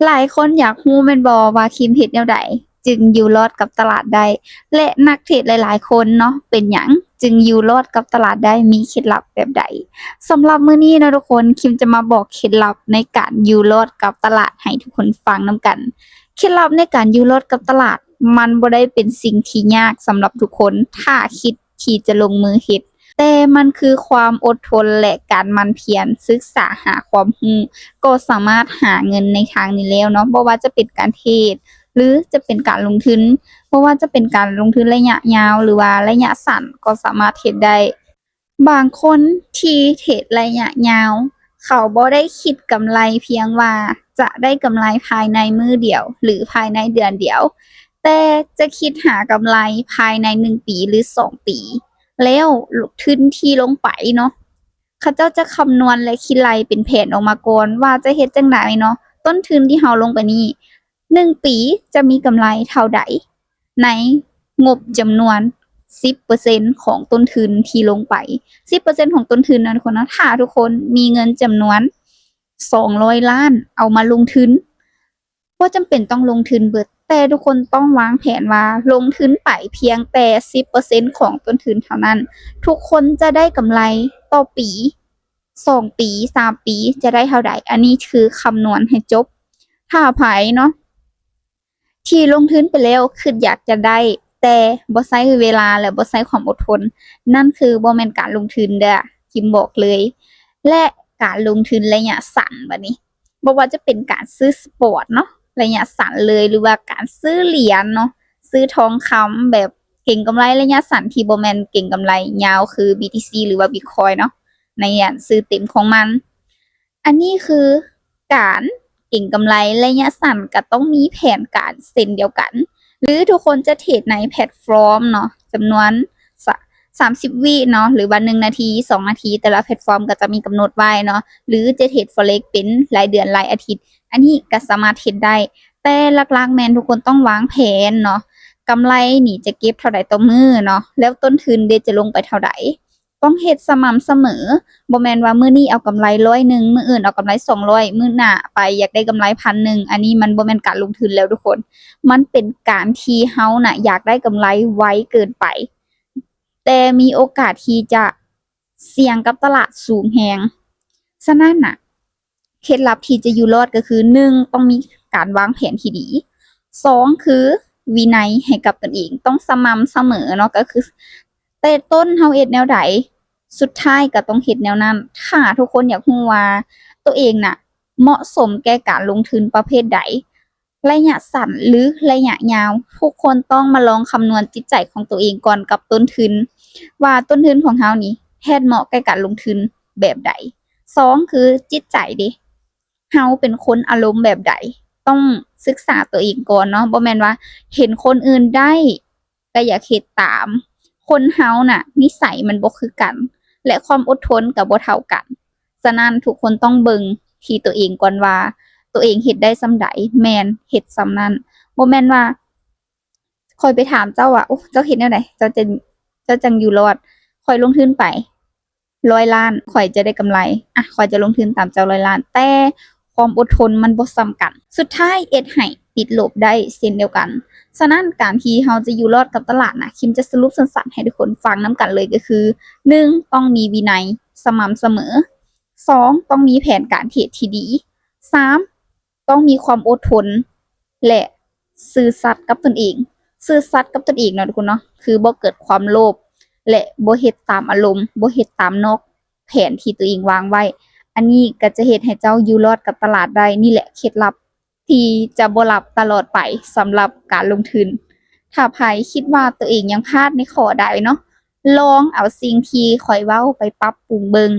ຫຼາຍຄົນຢາກຮູ້ແມ່ນບໍ່ວ່າຄິມເຮັດແນວໃດຈຶ່ງຢູ່ລອດກັບຕະຫຼາດໄດ້ ແລະ ນັກເທຣດຫຼາຍໆຄົນເນາະ ເປັນຫຍັງຈຶ່ງຢູ່ລອດກັບຕະຫຼາດໄດ້ ມີເຄັດລັບແບບໃດ? ສຳລັບມື້ນີ້ເນາະທຸກຄົນ ຄິມຈະມາບອກເຄັດລັບໃນການຢູ່ລອດກັບຕະຫຼາດໃຫ້ທຸກຄົນຟັງນຳກັນ. ເຄັດລັບໃນການຢູ່ລອດກັບຕະຫຼາດ ມັນບໍ່ໄດ້ເປັນສິ່ງທີ່ຍາກສຳລັບທຸກຄົນ ຖ້າຄິດ ທີ່ຈະລົງມືເຮັດ, ແຕ່ມັນຄືຄວາມອົດທົນ ແລະ ການໝັ່ນພຽນສຶກສາຫາຄວາມຮູ້ ກໍສາມາດຫາເງິນໃນທາງນີ້ແລ້ວເນາະ, ບໍ່ວ່າຈະເປັນການເທຣດ ຫຼື ຈະເປັນການລົງທຶນ, ບໍ່ວ່າຈະເປັນການລົງທຶນໄລຍະຍາວ ຫຼືວ່າໄລຍະສັ້ນ ກໍສາມາດເຮັດໄດ້. ບາງຄົນທີ່ເທຣດໄລຍະຍາວ ເຂົາບໍ່ໄດ້ຄິດກຳໄລພຽງວ່າຈະໄດ້ກຳໄລພາຍໃນມື້ດຽວ ຫຼື ພາຍໃນເດືອນດຽວ, ແຕ່ຈະຄິດຫາກຳໄລພາຍໃນໜຶ່ງປີ ຫຼື ສອງປີ. ແລ້ວທຶນທີ່ລົງໄປເນາະ, ເຂົາເຈົ້າຈະຄຳນວນ ແລະ ຄິດໄລ່ເປັນແຜນອອກມາກ່ອນວ່າຈະເຮັດຈັ່ງໃດເນາະ, ຕົ້ນທຶນທີ່ເຮົາລົງໄປນີ້ ໜຶ່ງປີຈະມີກຳໄລເທົ່າໃດ ໃນງົບຈຳນວນສິບເປີເຊັນຂອງຕົ້ນທຶນທີ່ລົງໄປ. ສິບເປີເຊັນຂອງຕົ້ນທຶນນະທຸກຄົນເນາະ, ຖ້າທຸກຄົນມີເງິນຈຳນວນສອງຮ້ອຍລ້ານເອົາມາລົງທຶນ, ບໍ່ຈຳເປັນຕ້ອງລົງທຶນເບິດ, ແຕ່ທຸກຄົນຕ້ອງວາງແຜນວ່າລົງທຶນໄປພຽງແຕ່ສິບເປີເຊັນຂອງຕົ້ນທຶນເທົ່ານັ້ນ, ທຸກຄົນຈະໄດ້ກຳໄລຕໍ່ປີ, ສອງປີ, ສາມປີ ຈະໄດ້ເທົ່າໃດ. ອັນນີ້ຄືຄຳນວນໃຫ້ຈົບ. ຖ້າໃຜເນາະ ທີ່ລົງທຶນໄປແລ້ວຄິດຢາກຈະໄດ້ ແຕ່ບໍ່ໃຊ້ເວລາ ແລະ ບໍ່ໃຊ້ຄວາມອົດທົນ, ນັ້ນຄືບໍ່ແມ່ນການລົງທຶນເດີ້, ຄິມບອກເລີຍ. ແລະ ການລົງທຶນໄລຍະສັ້ນບາດນີ້ ບໍ່ວ່າຈະເປັນການຊື້ສະປອດເນາະ ໄລຍະສັ້ນເລີຍ ຫຼືວ່າການຊື້ຫຼຽນເນາະ, ຊື້ທອງຄຳແບບເກັງກຳໄລໄລຍະສັ້ນທີ່ບໍ່ແມ່ນເກັງກຳໄລຍາວຄື BTC ຫຼືວ່າ Bitcoin ເນາະ ໃນອັນຊື່ເຕັມຂອງມັນ. ອັນນີ້ຄືການເກັງກຳໄລໄລຍະສັ້ນ ກໍຕ້ອງມີແຜນການເຊັ່ນດຽວກັນ ຫຼືທຸກຄົນຈະເທຣດໃນແພລດຟອມເນາະ ຈຳນວນສາ ສາມສິບວິເນາະ ຫຼືວ່າໜຶ່ງນາທີ ສອງນາທີ ແຕ່ລະແພລດຟອມກໍຈະມີກຳນົດໄວ້ເນາະ ຫຼືຈະເທຣດ Forex ເປັນລາຍເດືອນລາຍອາທິດ ອັນນີ້ກໍສາມາດເຮັດໄດ້ ແຕ່ຫຼັກໆແມ່ນທຸກຄົນຕ້ອງວາງແຜນເນາະ ກຳໄລນີ້ຈະເກັບເທົ່າໃດຕໍ່ມື້ເນາະ ແລ້ວຕົ້ນທຶນເດຈະລົງໄປເທົ່າໃດ. ຕ້ອງເຮັດສະໝ່ຳສະເໝີ, ບໍ່ແມ່ນວ່າມື້ນີ້ເອົາກຳໄລຮ້ອຍໜຶ່ງ ມື້ອື່ນເອົາກຳໄລສອງຮ້ອຍ ມື້ໜ້າໄປຢາກໄດ້ກຳໄລພັນໜຶ່ງ ອັນນີ້ມັນບໍ່ແມ່ນການລົງທຶນແລ້ວທຸກຄົນ, ມັນເປັນການທີ່ເຮົານະຢາກໄດ້ກຳໄລໄວເກີນໄປ ແຕ່ມີໂອກາດທີ່ຈະສ່ຽງກັບຕະຫຼາດສູງແຮງ. ສະນັ້ນນະ ເຄັດລັບທີ່ຈະຢູ່ລອດກໍຄື ໜຶ່ງ ຕ້ອງມີການວາງແຜນທີ່ດີ, ສອງ ຄືວິໄນໃຫ້ກັບຕົນເອງ ຕ້ອງສະໝ່ຳສະເໝີເນາະ ກໍຄືແຕ່ຕົ້ນເຮົາເຮັດແນວໃດ ສຸດທ້າຍກໍຕ້ອງເຮັດແນວນັ້ນ. ຖ້າທຸກຄົນຢາກຮູ້ວ່າຕົວເອງນະເໝາະສົມແກ່ການລົງທຶນປະເພດໃດ ໄລຍະສັ້ນ ຫຼື ໄລຍະຍາວ, ທຸກຄົນຕ້ອງມາລອງຄຳນວນຈິດໃຈຂອງຕົວເອງກ່ອນກັບຕົ້ນທຶນ ວ່າຕົ້ນທຶນຂອງເຮົານີ້ແມ່ນເໝາະແກ່ການລົງທຶນແບບໃດ. ສອງ ຄືຈິດໃຈເດ ເຮົາເປັນຄົນອາລົມແບບໃດ ຕ້ອງສຶກສາຕົວເອງກ່ອນເນາະ, ບໍ່ແມ່ນວ່າເຫັນຄົນອື່ນໄດ້ກໍຢາກເຮັດຕາມ. ຄົນເຮົານະນິໄສມັນບໍ່ຄືກັນ ແລະ ຄວາມອົດທົນກໍບໍ່ເທົ່າກັນ. ສະນັ້ນທຸກຄົນຕ້ອງເບິ່ງທີ່ຕົວເອງກ່ອນວ່າ ຕົວເອງເຮັດໄດ້ສ່ຳໃດ ແມ່ນເຮັດສ່ຳນັ້ນ. ບໍ່ແມ່ນວ່າຂ້ອຍໄປຖາມເຈົ້າວ່າ ໂອ້ ເຈົ້າເຮັດແນວໃດ ເຈົ້າຈະ ເຈົ້າຈັ່ງຢູ່ລອດ? ຂ້ອຍລົງທຶນໄປ ຮ້ອຍລ້ານ ຂ້ອຍຈະໄດ້ກຳໄລ, ອະ ຂ້ອຍຈະລົງທຶນຕາມເຈົ້າຮ້ອຍລ້ານ ແຕ່ຄວາມອົດທົນມັນບໍ່ສ່ຳກັນ ສຸດທ້າຍເຮັດໃຫ້ຕິດລົບໄດ້ເຊັ່ນດຽວກັນ. ສະນັ້ນການທີ່ເຮົາຈະຢູ່ລອດກັບຕະຫຼາດນະ ຄິມຈະສະຫຼຸບສັ້ນໆໃຫ້ທຸກຄົນຟັງນຳກັນເລີຍ ກໍຄື ໜຶ່ງ ຕ້ອງມີວິໄນສະໝ່ຳສະເໝີ, ສອງ ຕ້ອງມີແຜນການເທຣດທີ່ດີ, ສາມ ຕ້ອງມີຄວາມອົດທົນ ແລະ ຊື່ສັດກັບຕົນເອງ. ຊື່ສັດກັບຕົນເອງເນາະທຸກຄົນເນາະ ຄືບໍ່ເກີດຄວາມໂລບ ແລະ ບໍ່ເຮັດຕາມອາລົມ, ບໍ່ເຮັດຕາມນອກແຜນທີ່ຕົວເອງວາງໄວ້. ອັນນີ້ກໍຈະເຮັດໃຫ້ເຈົ້າຢູ່ລອດກັບຕະຫຼາດໄດ້. ນີ້ແຫຼະເຄັດລັບທີ່ຈະບໍ່ຫຼັບຕະຫຼອດໄປສຳລັບການລົງທຶນ. ຖ້າໃຜຄິດວ່າຕົວເອງຍັງພາດໃນຂໍ້ໃດເນາະ, ລອງເອົາສິ່ງທີ່ຂ້ອຍເວົ້າໄປປັບປຸງເບິ່ງ.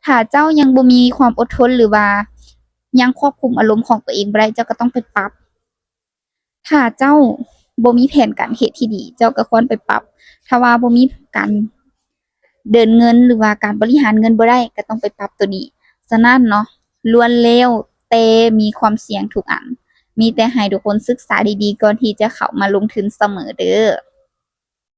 ຖ້າເຈົ້າຍັງບໍ່ມີຄວາມອົດທົນ ຫຼືວ່າຍັງຄວບຄຸມອາລົມຂອງຕົວເອງບໍ່ໄດ້, ເຈົ້າກໍຕ້ອງໄປປັບ. ຖ້າເຈົ້າບໍ່ມີແຜນການເທຣດທີ່ດີ, ເຈົ້າກໍຄວນໄປປັບ. ຖ້າວ່າບໍ່ມີການເດີນເງິນ ຫຼືວ່າການບໍລິຫານເງິນບໍ່ໄດ້, ກໍຕ້ອງໄປປັບໂຕນີ້. ສະນັ້ນເນາະ, ລ້ວນແລ້ວແຕ່ມີຄວາມສ່ຽງທຸກອັນ. ມີແຕ່ໃຫ້ທຸກຄົນສຶກສາດີໆ ກ່ອນທີ່ຈະເຂົ້າມາລົງທຶນສະເໝີເດີ້.